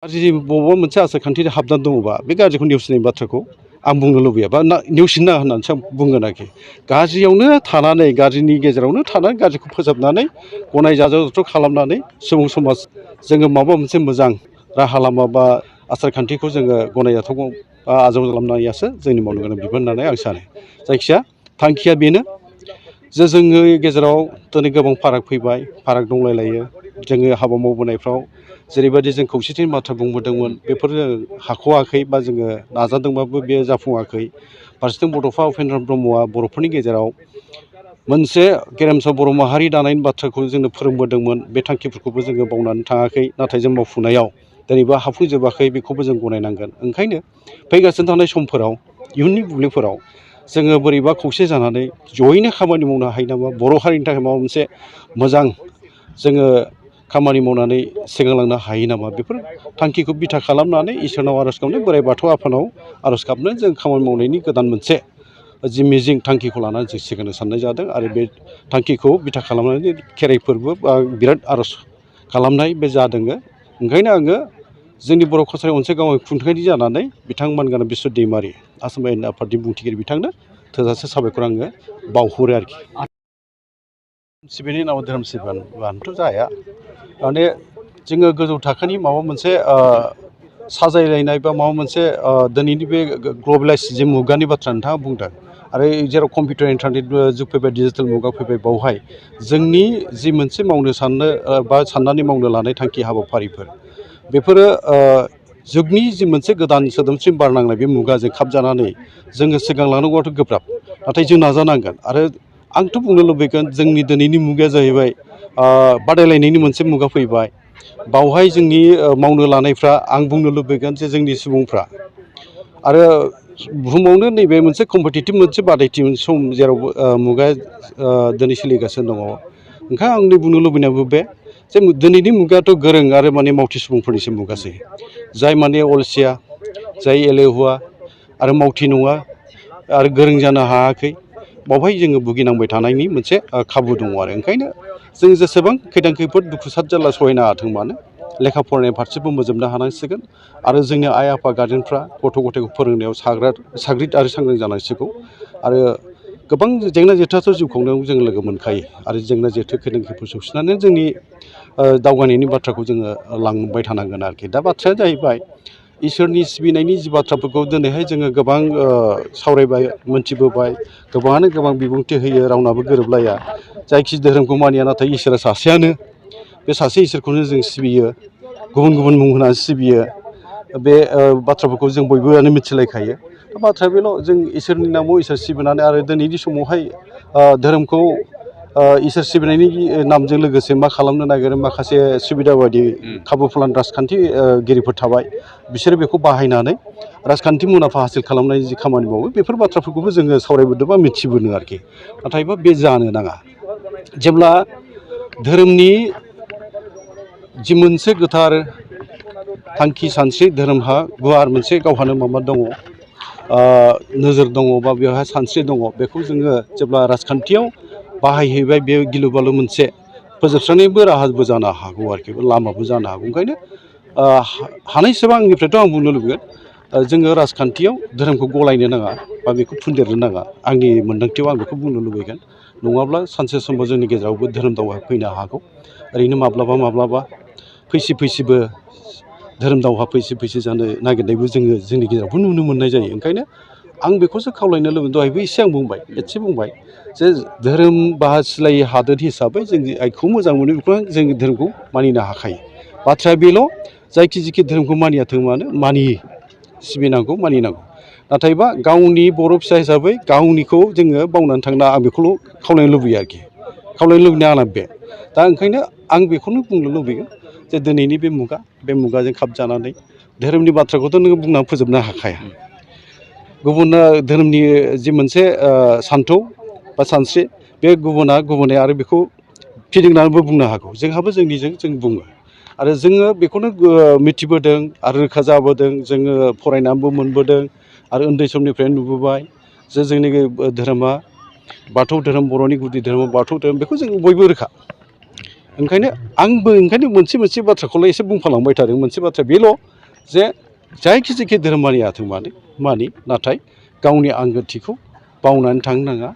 गाज्रि बबेबा मोनसे आसारखान्थि हाबनानै दङबा बे गाज्रिखौ नेवसिनाय बाथ्राखौ आं बुंनो लुबैया बा नेवसिनो नाङा होननानैसो आं बुंगोन आरोखि। गाज्रियावनो थानानै गाज्रिनि गेजेरावनो थानानै गाज्रिखौ फोसाबनानै गनायजाथाव खालामनानै सुबुं समाज जोङो माबा मोनसे मोजां राहा लामा बा आसारखान्थिखौ जोङो गनायजाथाव बा आजावजा खालामनायासो जोंनि मावनो गोनां बिबान होननानै आं सानो। जायखिया थांखिया बेनो जे जोंनि गेजेराव दिनै गोबां फाराग फैबाय, फाराग दंलायलायो। जोङो हाबा मावबोनायफ्राव जेरैबायदि जों खौसेथिनि बाथ्रा बुंबोदोंमोन बेफोरो हाख'वाखै बा जोङो नाजादोंबाबो बेयो जाफुङाखै। फारसेथिं बड'फा उपेन्द्र ब्रह्मआ बर'फोरनि गेजेराव मोनसे गेरेमसा बर' माहारि दानायनि बाथ्राखौ जोंनो फोरोंबोदोंमोन। बे थांखिफोरखौबो जोङो बावनानै थाङाखै, नाथाय जों मावफुंनायाव दिनैबो हाफुंजोबाखै, बेखौबो जों गनायनांगोन। ओंखायनो फैगासिनो थानाय समफोराव इयुननि बुब्लिफोराव जोङो बोरैबा खौसे जानानै जयैनो खामानि मावनो हायो नामा, बर' हारिनि थाखाय माबा मोनसे मोजां जोङो खामानि मावनानै सिगांलांनो हायो नामा, बेफोर थांखिखौ बिथा खालामनानै इसोरनाव आर'ज गाबनो, बोराइ बाथौ आफानाव आर'ज गाबनो जों खामानि मावनायनि गोदान मोनसे जि मिजिं थांखिखौ लानानै जों सिगांनो साननाय जादों। आरो बे थांखिखौ बिथा खालामनानै खेराइ फोरबो बा बिराद आर'ज खालामनाय बे जादों। ओंखायनो आङो जोंनि बर' कसारि अनसाय गावारि खुंथागिरि जानानै बिथां मानगोनां बिस्व' दैमारि आसाम आयेन आफादनि बुंथिगिरि बिथांनो थोजासे साबायखर आङो बावहरो आरोखि। सिबिनायनि नामाव धोरोम सिबिबानोथ' जाया। माने जोङो गोजौ थाखोनि माबा मोनसे साजायलायनाय बा माबा मोनसे दिनैनि बे ग्लबेलाइज जे मुगानि बाथ्रा नोंथाङा बुंदों, आरो जेराव कम्पिउटार इन्टारनेट जुग फैबाय, डिजिटेल मुगा फैबाय, बावहाय जोंनि जि मोनसे मावनो साननो बा साननानै मावनो लानाय थांखि हाबाफारिफोर बेफोरो जुगनि जि मोनसे गोदान सोदोमस्रि बारनांनाय बे मुगाजों खाबजानानै जोङो सिगांलांनांगौआथ' गोब्राब, नाथाय जों नाजानांगोन। आरो आंथ' बुंनो लुबैगोन जोंनि दिनैनि मुगाया जाहैबाय बादायलायनायनि मोनसे मुगा फैबाय। बावहाय जोंनि मावनो लानायफ्रा आं बुंनो लुबैगोन जे जोंनि सुबुंफ्रा आरो बुहुमावनो नैबे मोनसे कम्पिटिटिभ मोनसे बादायथि सम जेरावबो मुगाया दिनै सोलिगासिनो दङ। ओंखायनो आंनि बुंनो लुबैनायाबो बे जे दिनैनि मुगायाथ' गोरों आरो माने मावथि सुबुंफोरनिसो मुगासै। जाय माने अलसिया, जाय एलेहुवा आरो मावथि नङा आरो गोरों जानो हायाखै, बावहाय जोङो भुगिनांबाय थानायनि मोनसे खाबु दङ। आरो ओंखायनो जों जेसेबां खैदां खैफोद दुखु सात जारला सहायनो हाथों मानो लेखा फरायनाय फारसेबो मोजोमनो हानांसिगोन। आरो जोंनि आइ आफा गारजेनफ्रा गथ' गथायखौ फोरोंनायाव साग्रिद आरो सांग्रां जानांसिगौ। आरो गोबां जेंना जेथोआथ' जिउ खांनायाव जों लोगो मोनखायो, आरो जेंना जेथो खैदां खैफोद सौसिनानै जोंनि दावगानायनि बाथ्राखौ जोङो लांबाय थानांगोन आरोखि। दा बाथ्राया जाहैबाय इसोरनि सिबिनायनि जि बाथ्राफोरखौ दिनैहाय जोङो गोबां सावरायबाय, मोनथिबोबाय, गोबाङानो गोबां बिबुंथि होयो, रावनाबो गोरोबलाया। जायखि धोरोमखौ मानिया, नाथाय इसोरा सासेयानो, बे सासे इसोरखौनो जों सिबियो, गुबुन गुबुन मुं होनानै सिबियो। बे बाथ्राफोरखौ जों बयबोआनो मिथिलायखायो। बाथ्राया बेल', जों इसोरनि नामाव इसोर सिबिनानै आरो दिनैनि समावहाय धोरोमखौ इसोर सिबिनायनि नामजों लोगोसे मा खालामनो नागिरो, माखासे सुबिदा बायदि खाबुफुलान राजखान्थिगिरिफोर थाबाय, बिसोरो बेखौ बाहायनानै राजखान्थि मुलाम्फा हासिल खालामनायनि जि खामानि मावो, बेफोर बाथ्राफोरखौबो जोङो सावरायबोदों बा मिथिबोदों आरोखि। नाथायबा बे जानो नाङा। जेब्ला धोरोमनि जि मोनसे गोथार थांखि सानस्रि, धोरोमहा गुवार मोनसे गावहानो माबा दङ, नोजोर दङ बा बेवहाय सानस्रि दङ, बेखौ जोङो जेब्ला राजखान्थियाव बाहायहैबाय, बे गिलु बालु मोनसे फोजोबस्रांनायनिबो राहाबो जानो हागौ आरोखि, लामाबो जानो हागौ। ओंखायनो हानायसेबां आंनिफ्रायथ' आं बुंनो लुबैगोन जोङो राजखान्थियाव धोरोमखौ गलायनो नाङा बा बेखौ फुनदेरनो नाङा। आंनि मोन्दांथियाव आं बेखौ बुंनो लुबैगोन। नङाब्ला सानसे समाव जोंनि गेजेरावबो धोरोम दावहा फैनो हागौ। ओरैनो माब्लाबा फैसिबो धोरोम दावहा फैसि जानो नागिरनायबो जोङो जोंनि गेजेरावबो नुनो मोननाय जायो। ओंखायनो आं बेखौसो खावलायनो लुबैदों, दहायबो एसे आं बुंबाय, एसे बुंबाय जे धोरोम बासिलायै हादोर हिसाबै जोंनि आइखौ मोजां मोनो, बेखौ जोंनि धोरोमखौ मानिनो हाखायो। बाथ्राया बेल', जायखि जिखि धोरोमखौ मानियाथों मानो मानियो, सिबिनांगौ, मानिनांगौ। नाथायबा गावनि बर' फिसा हिसाबै गावनिखौ जोङो बावनानै थांना, आं बेखौल' खावलायनो लुबैयो आरोखि। खावलायनो लुबैनाया आंना बे। दा ओंखायनो आं बेखौनो बुंनो लुबैगोन जे दिनैनि बे मुगा, बे मुगाजों खाबजानानै धोरोमनि बाथ्राखौथ' नोङो बुंनानै फोजोबनो हाखाया। गुबुना धोरोमनि जि मोनसे सान्थौ बा सानस्रि, बे गुबुनै आरो बेखौ फिदिंनानैबो बुंनो हागौ। जोंहाबो जोंनिजों जों बुङो। आरो जोङो बेखौनो मिथिबोदों आरो रोखा जाबोदों, जोङो फरायनानैबो मोनबोदों आरो उन्दै समनिफ्रायनो नुबोबाय जे जोंनि धोरोमा बाथौ धोरोम, बर'नि गुदि धोरोमा बाथौ धोरोम, बेखौ जों बयबो रोखा। ओंखायनो आंबो मोनसे बाथ्राखौल' एसे बुंफालांबाय थादों। मोनसे बाथ्रा बेल' जे जायखिजाया धोरोमारि आथों मानो नाथाय गावनि आंगोथिखौ बावनानै थांनो नाङा।